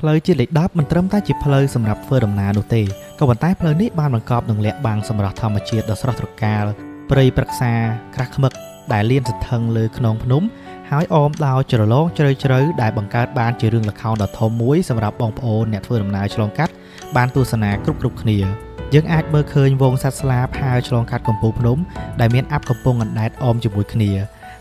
ផ្លូវជាតិលេខ10មិនត្រឹមតែជាផ្លូវសម្រាប់ធ្វើដំណើរនោះទេក៏ប៉ុន្តែផ្លូវនេះបានបង្កប់នឹងលាក់បាំងសម្រស់ធម្មជាតិដ៏ស្រស់ត្រកាលព្រៃព្រឹក្សាក្រាស់ឃ្មឹកដែលលានសន្ធឹងលើខ្នងភ្នំហើយអមដោយជ្រលងជ្រៅជ្រៅដែលបង្កើតបានជារឿងល្ខោនដ៏ធំមួយសម្រាប់បងប្អូនអ្នកធ្វើដំណើរឆ្លងកាត់បានទស្សនាគ្រប់គ្រប់គ្នាយើងអាចមើលឃើញហ្វូងសត្វស្លាបហើរឆ្លងកាត់កំពូលភ្នំដែលមានអាប់កំពុងអណ្ដែតអមជាមួយគ្នា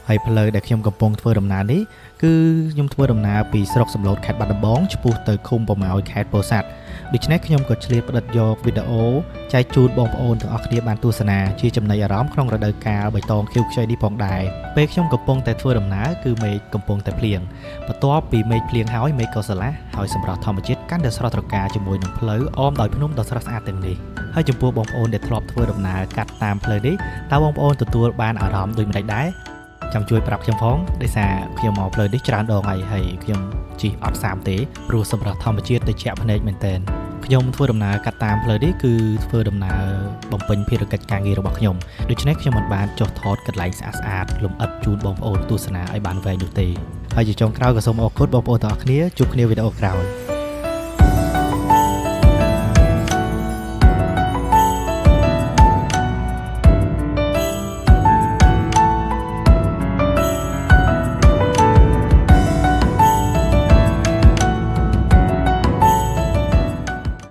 ហើយផ្លូវដែលខ្ញុំកំពុងធ្វើដំណើរនេះគឺខ្ញុំធ្វើដំណើរពីស្រុកសំឡូតខេត្តបាត់ដំបងឆ្ពោះទៅឃុំប្រមោយខេត្តពោធិ៍សាត់ដូច្នេះខ្ញុំក៏ឆ្លៀតផ្តិតយកវីដេអូចែកជូនបងប្អូនទាំងអស់គ្នាបានទស្សនាជាចំណីអារម្មណ៍ក្នុងរដូវកាលបៃតងខៀវខ្ចីនេះផងដែរពេលខ្ញុំកំពុងតែធ្វើដំណើរគឺមេឃកំពុងតែភ្លៀងបន្ទាប់ពីមេឃភ្លៀងហើយមេឃក៏ស្រឡះហើយសម្រស់ធម្មជាតិកាន់តែស្រស់ត្រកាលជាមួយនឹងផ្លូវអមដោយភ្នំដ៏ស្រស់ស្អាតទាំងនេះហើយចំពោះបងប្អូនដែលធ្លាប់ធ្វើដំណើរកាត់តាមផ្លូវនេះតើបងប្អូនទទួលបានអារម្មណ៍ដូចម្តេចដែរចាំជួយប្រាប់ខ្ញុំផងដោយសារខ្ញុំមកផ្លូវនេះច្រើនដងហើយហើយខ្ញុំជិះអត់សាមទេព្រោះសម្រស់ធម្មជាតិទៅជាក់ភ្នែកមែនទែនខ្ញុំធ្វើដំណើរកាត់តាមផ្លូវនេះគឺធ្វើដំណើរបំពេញភារកិច្ចការងាររបស់ខ្ញុំដូច្នេះខ្ញុំមិនបានចុះថតកន្លែងស្អាតស្អាតលម្អិតជូនបងប្អូនទស្សនាឲ្យបានវែងនោះទេហើយជាចុងក្រោយក៏សូមអរគុណបងប្អូនទាំងអស់គ្នាជួបគ្នាវីដេអូក្រោយ។